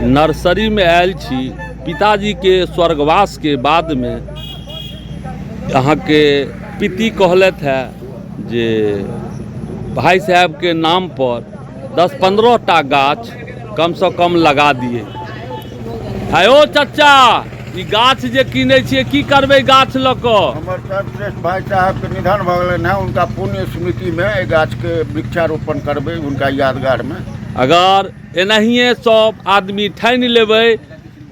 नर्सरीमे आयल छी। पिताजीके स्वर्गवासके बादमे अहाँके पिती कहलथि हे जे भाइ साहेबके नामपर 10-15 टा गाछ कमसँ कम लगा दिए। आयो चचा, ई गाछ जे किनै छियै की करबै गाछ लऽ कऽ? हमर सर्वश्रेष्ठ भाई साहब के निधन भऽ गेलनि हेँ, हुनका पुण्य स्मृतिमे एहि गाछके वृक्षारोपण करबै हुनका यादगारमे। अगर एनाहिए सब आदमी ठानि लेबै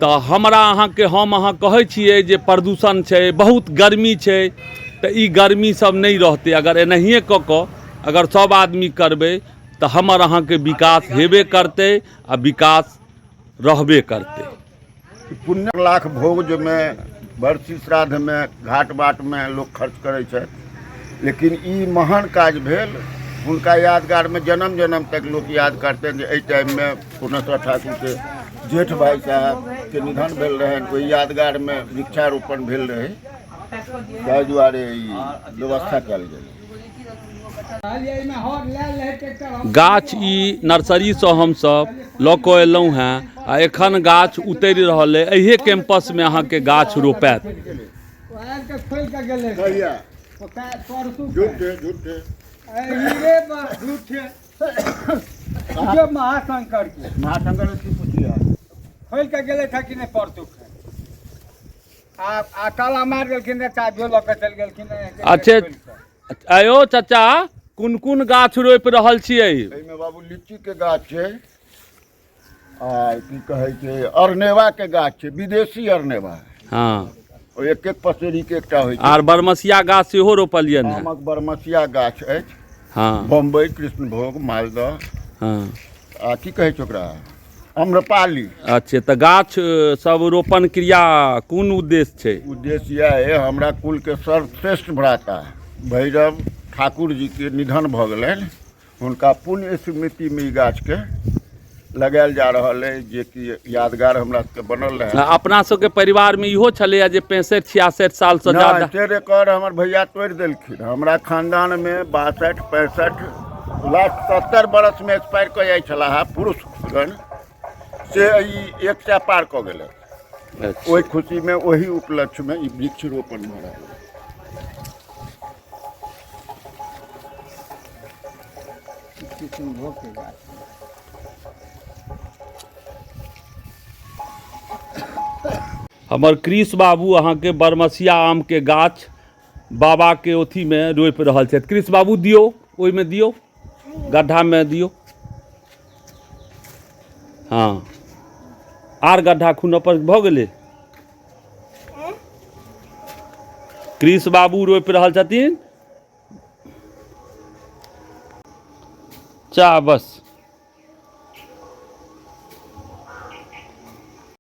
तऽ हमरा अहाँके हम अहाँ कहै छियै जे प्रदूषण छै, बहुत गर्मी छै, तऽ ई गर्मी सब नहि रहतै। अगर एनाहिए कऽ कऽ अगर सब आदमी करबै तऽ हमर अहाँके विकास हेबे करतै आ विकास रहबे करतै। पुण्य लाख भोग जाहिमे बरसी श्राद्धमे घाट बाटमे लोक खर्च करै छथि, लेकिन ई महान काज भेल। हुनका यादगारमे जन्म जन्म तक लोक याद करतनि जे एहि टाइममे पूर्णेश्वर ठाकुरके जेठ भाई साहबके निधन भेल रहनि, ओहि यादगारमे वृक्षारोपण भेल रहै, ताहि दुआरे ई व्यवस्था कयल गेलै। गाछ ई नर्सरीसँ हमसभ लऽ कऽ एलहुँ हेँ आ एखन गाछ उतरि रहल अइ। एहिए कैंपसमे अहाँके गाछ रोपायत। महाशंकर महाशंकर की पुछिए खोलि कऽ गेलै कि नहि परसू आ ताला मारि देलखिन तऽ चाभियो लऽ कऽ चलि गेलखिन। अच्छा आयो चाचा, कोन कोन गाछ रोपि रहल छियै? एहिमे बाबू लीचीके गाछ छै आ की कहै छै अरनेवाके गाछ छै, विदेशी अरनेवा। हँ। ओ एक एक पसेरीके एकटा होइ छै। आर बरमसिया गाछ सेहो रोपलियनि हेँ? आमक बरमसिया गाछ अछि। हँ। बम्बई, कृष्णभोग, मालदह। हँ। आ की कहै छै ओकरा, आम्रपाली। अच्छा, तऽ गाछ सब रोपण क्रिया कोन उद्देश्य छै? उद्देश्य इएह अइ, हमरा कुलके सर्वश्रेष्ठ भ्राता भैरव ठाकुर जीके निधन भऽ गेलनि, हुनका पुण्य स्मृतिमे ई गाछके लगायल जा रहल अइ जेकि यादगार हमरा सबके बनल रहै। अपना सबके परिवारमे इहो छलैए जे 65-66 सालसँ ज्यादा। से रिकॉर्ड हमर भैया तोड़ि देलखिन। हमरा खानदानमे 62 65 लास्ट 70 बरसमे एक्सपायर कऽ जाइ छलाह पुरुषगण, से ई 100 पार कऽ गेलै। ओहि खुशीमे, ओहि उपलक्ष्यमे ई वृक्ष रोपण भऽ रहल। हमर कृष बाबू अहाँके बरमसिया आमके गाछ बाबाके अथीमे रोपि रहल छथि। कृष बाबू दियौ, ओहिमे दियौ, गड्ढामे दियौ। हँ, आर गड्ढा खुनऽ पर भऽ गेलै। कृष बाबू रोपि रहल छथिन। चा बस।